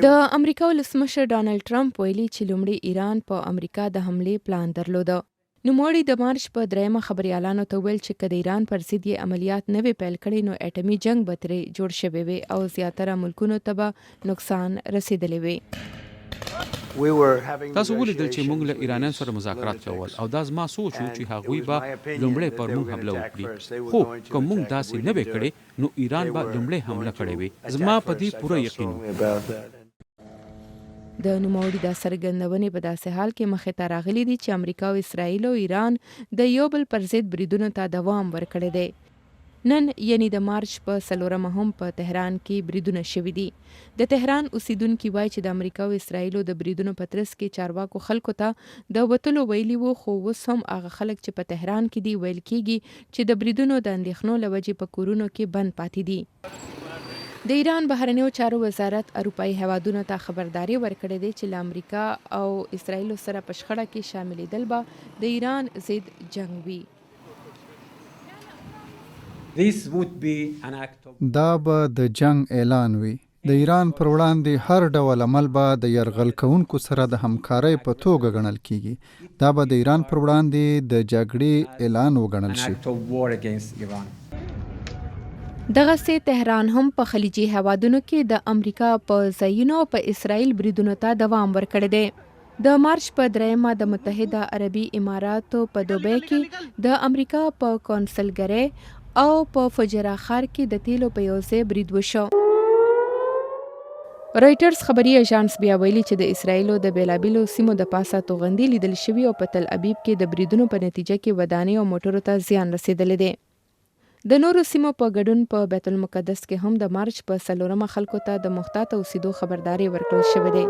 د امریکا ولسمشر ډونالډ ټرمپ ویلي چې لومړي ایران په امریکا د حملې پلان درلوده. نوموړي د مارچ په درېیمه خبریالانو ته وویل چې که د ایران پر ضد یې عملیات نه وی پیل کړي نو اټمي جنګ به ترې جوړ شوی وی او زیاتره ملکونو ته به نقصان رسېدلی وی. تاسو ولیدل چې موږ له ایرانیانو سره مذاکرات کول او دا زما سوچ و چې هغوی به لومړی پر موږ حمله وکړي، خو که موږ داسې نه وی کړې نو ایران به لومړی حمله کړې وی، زما په دې پوره یقین و. د نوموړي دا څرګندونې په داسې حال کې مخې ته راغلي دي چې امریکا او اسراییل او ایران د یو بل پر ضد بریدونو ته دوام ورکړی دی. نن یعنی د مارچ په څلورمه هم په تهران کې بریدونه شوي دي. د تهران اوسیدونکي وايي چې د امریکا او اسراییلو د بریدونو په ترڅ کې چارواکو خلکو ته د وتلو ویلي وو خو اوس هم هغه خلک چې په تهران کې دي ویل کیږي چې د بریدونو د اندیښنو له وجې په کورونو کې بند پاتې دي. د ایران بهرنیو چارو وزارت اروپايي هیوادونو ته خبرداری ورکړی دی چې له امریکا او اسراییلو سره په شخړه کې شاملیدل به د ایران ضد جنګ وي. دا به د جنګ اعلان وي. د ایران پر وړاندې هر ډول عمل به د یرغل کوونکو سره د همکارۍ په توګه ګڼل کیږي. دا به د ایران پر وړاندې د جګړې اعلان وګڼل شي. دغسې تهران هم په خلیجي هیوادونو کې د امریکا په ځایونو او په اسراییل بریدونو ته دوام ورکړی دی. د مارچ په درېیمه د متحده عربي اماراتو په دوبۍ کې د امریکا په کونسلګرۍ او په فجیرا ښار کې د تیلو په یو ځای برید وشو. رویټرز خبري اژانس بیا ویلي چې د اسراییلو د بېلابېلو سیمو د پاسه توغندي لیدل شوي او په تل ابیب کې د بریدونو په نتیجه کې ودانیو او موټرو ته زیان رسېدلی دی. د نورو سیمو په ګډون په بیت المقدس کې هم د مارچ په څلورمه خلکو ته د محتاط اوسیدو خبرداری ورکړل شوی دی.